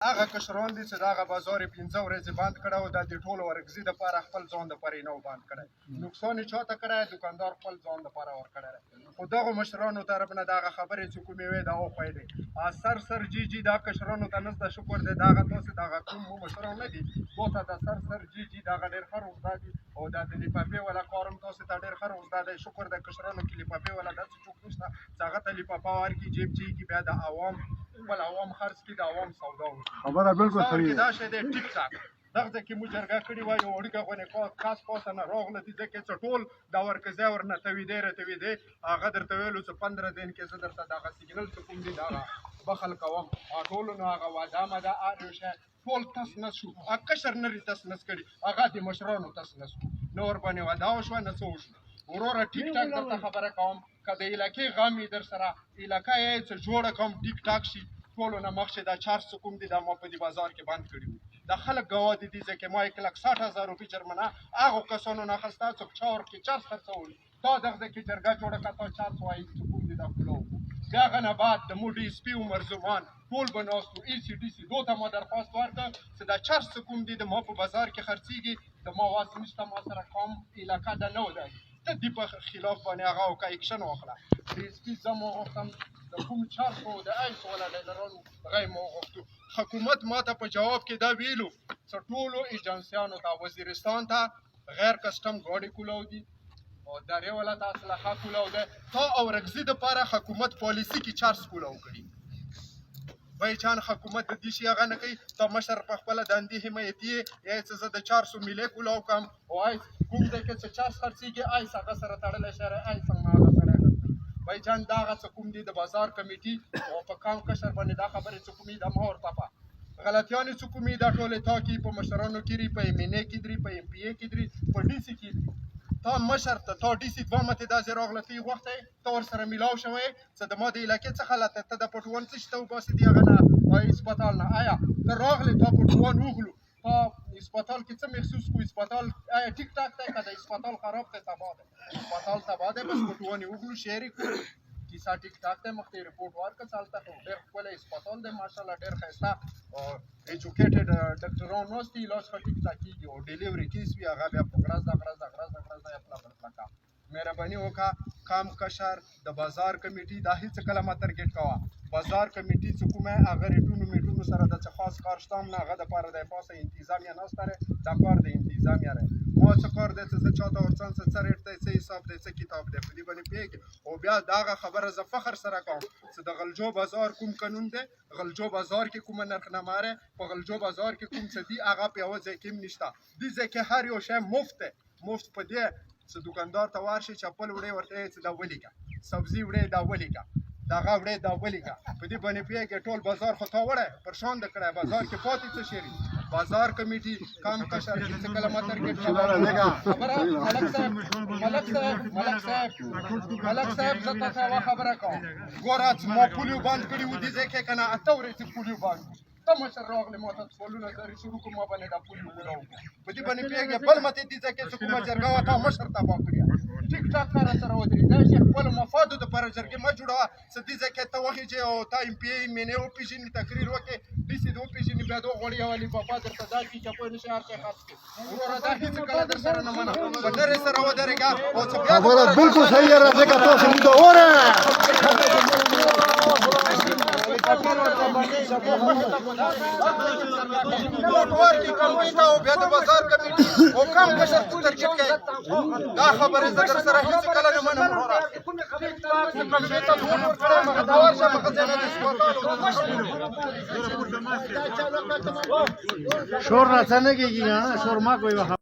هغه کشران دي چې دغه بازار یې 5 ورځې بند کړی او د دې ټولو ورکزي دپاره خپل ځان دپاره یې نه و بند کړی. نقصان یې چاته کړی؟ دکاندار خپل ځان دپاره ورکړی دی. خو دغو مشرانو طرف نه دغه خبرې چې کومې وې دا وخوی دی. سر سر جی جی دا کشرانو ته نسته، شکر دی. دغه تاسې دغه کوم مشران نه دي، دوی ته د سر سر جی جی دغه ډېر ښه روزده دي او دا د لفافې والا کار هم تاسې ته ډېر ښه روزده دی. شکر دی، کشرانو کې لفافې والا داسې څوک نشته چې هغه ته لفافه ورکړي، جیب چی کړي، بیا د عوام خپل عوام خرڅ کړي، د عوام سودا وکړي. خبره بالکل بازار صحیح کې ده. دا شی دی ټیک ټاک. دغه ځای کې مو جرګه کړې وه، یو وړوکی غوندې کس پاسه نه راغله دي ځای کې چې ټول دا ورکزی ورنه تویدی راتویدی. هغه درته ویلو چې 15 دن کې زه درته دغه سیګنل چې کوم دی دغه بخل کوم. ټولو نو هغه وعده مده هر یو شی ټول تس نس شو. کشر نری تس نس کړي، هغه د مشرانو تس نس کړو، نه ورباندې وعده وشوه نه څه وشو. وروره، ټیک ټاک درته خبره کوم، که د علاقې غم یې در سره علاقه یې څه جوړه کوم، ټیک ټاک شي. ټولو نه مخکې دا چارج څه کوم دي دا ما په دې بازار کې بند کړي وو. دا خلک ګواه دي دي ځکه ما 1,60,000 روپۍ جرمنه هغو کسانو نه اخیسته څوک چا ورکې چارج خرڅول. تا دغه ځای کې جرګه جوړه کړه، تا چارج وایي څه کوم دي دا کولاو وکړو. بیا هغه نه بعد د مو ډي اس پي عمر زمان ټول به ناست وو، ای سي ډي سي دوی ته ما درخواست ورکړ چې دا چارج څه کوم دي د ما په بازار کې خرڅېږي، د ما واس نشته، ما سره کوم علاقه ده نه ده، ته دې په خلاف باندې هغه وکړه، اکشن واخله. ډي اس پي زه مو غوښتم د کوم چارج خو د ایس والا ډیلرانو هغه یې مو وغوښتو. حکومت ما ته په جواب کې دا ویلو چې ټولو ایجنسیانو ته وزیرستان ته غیر کسټم ګاډي کولاو دي او درې والا ته اسلحه کولاو ده. تا اورکزي دپاره حکومت پالیسي کې چارج کولاو کړي. بای جان، حکومت د دې شي هغه نه کوي. ته مشر په خپله دندې حمایتي یې چې زه د 400 میلې کولاو کوم او آی کوم ځای کې چې چارج خرڅېږي آی هغه سره تړلی شی آی څنګه هغه سره خرڅوي. بای جان، دا هغه څه کوم دي د بازار کمیټي او په کام کشر باندې دا خبرې څه کومې دا ما ورته په غلطیانې څه کومې دا ټولې تا کې په مشرانو کې په ایم این ای کې دري، په ایم پي ای کې دري، په ډي سي کې دري. تا مشر ته تا ډي سي دوه متې داسې راغله، ته یې غوښتی، ته ورسره میلاو شوی چې د ما د علاقې څخه لاته ته د پټوان څه شي ته وباسې دی هغه نه هسپتال نه. آیا ته راغلې، تا پټوان وغلو، تا هسپتال کې څه محسوس کو؟ هسپتال آیا ټیک ټاک دی که د هسپتال خراب دی، تباه دی؟ هسپتال تباه دی، بس پټوان یې وغلو، شعر یې کړو، کیسه ټیک ټاک دی. مخته یې رپورټ ورکړ چې هلته خو ډېر ښکلی هسپتال دی، ماشاءالله ډېر ښایسته ایجوکیټډ ډاکټران ناست دي، علاج ښه ټیک ټاک کېږي او ډیلیوري کیس وي هغه بیا په غرض غرض غرض غرض یا پلا بل پلا. مهرباني وکړه، کم کشر د بازار کمیټي دا هیڅ کله ما ترګیټ کوه. بازار کمیټي چې کومه هغه ریټونو میټونو سره د څه خاص کار شته هم نه، هغه دپاره د پاسه انتظامیه ناسته دی، دا کار د انتظامیه دی. ما څه کار دی چې زه چاته ورڅم څه ریټ دی، څه حساب دی، څه کتاب دی، په دې باندې پوهېږي. او بیا دغه خبره زه فخر سره کوم چې د غلجو بازار کوم قانون دی، غلجو بازار کې کومه نرخنامه ده، په غلجو بازار کې کوم څه دي هغه په یوه ځای کې هم نشته. دې ځای کې هر یو شی مفت دی. مفت په دې چې دکاندار ته ورشي، چپل وړي ورته یې چې دا ولیکه، سبزي وړي دا ولیکه، دغه وړي دا ولیکه، په دې باندې پوهېږې. ټول بازار خو تا وړی پر شان د کړی، بازار کې پاتې څه شی؟ بازار کمیټي کم کشر چې کله ما ترګیټ خبره. ملک صاحب، ملک صاحب، ملک صاحب، ملک صاحب، زه تاسو یوه خبره کوم. ګوره چې ما پولیو بند کړي وو دې ځای کې که نه، 8 ورځې پولیو بند وو. ته مشر راغلی، ما ته سوالونه زاري شروع کوم، ما باندې دا پولیو کولاو، په دې باندې پوهېږې. بل متې دې ځای کې چې کومه جرګه وه تا مشر تباه کړې. ټیک ټاک کار سره ودرې، دا چې خپل مفادو دپاره جرګې مه جوړوه چې دې ځای کې ته وخیژې او تا ایم پي ای مینې وپېژني، تقریر وکړې، ډي سي دې وپېژني، بیا دوه غوړي یوه لفافه درته دا کړي چې پوه نه شي هر شی خرڅ کړي. وروره، دا هېڅ کله در سره نه منم، په نرې سره ودرېږه او څه بیا خبره بالکل صحیح ہے راځه کا تاسو موږ اوره. ووټ ورکړي کمپنۍ ته او بیا د بازار کمیټي او کم کشر ته ترکیب کوي. دا خبرې زه در سره هېڅ کله نه منم. وروره، کمپنۍ ته ووټ ورکړی، مګر دا ورشه مګر ځای نه د هسپتال. شور را څنګه کیږي؟ شور ما کوئی وخت.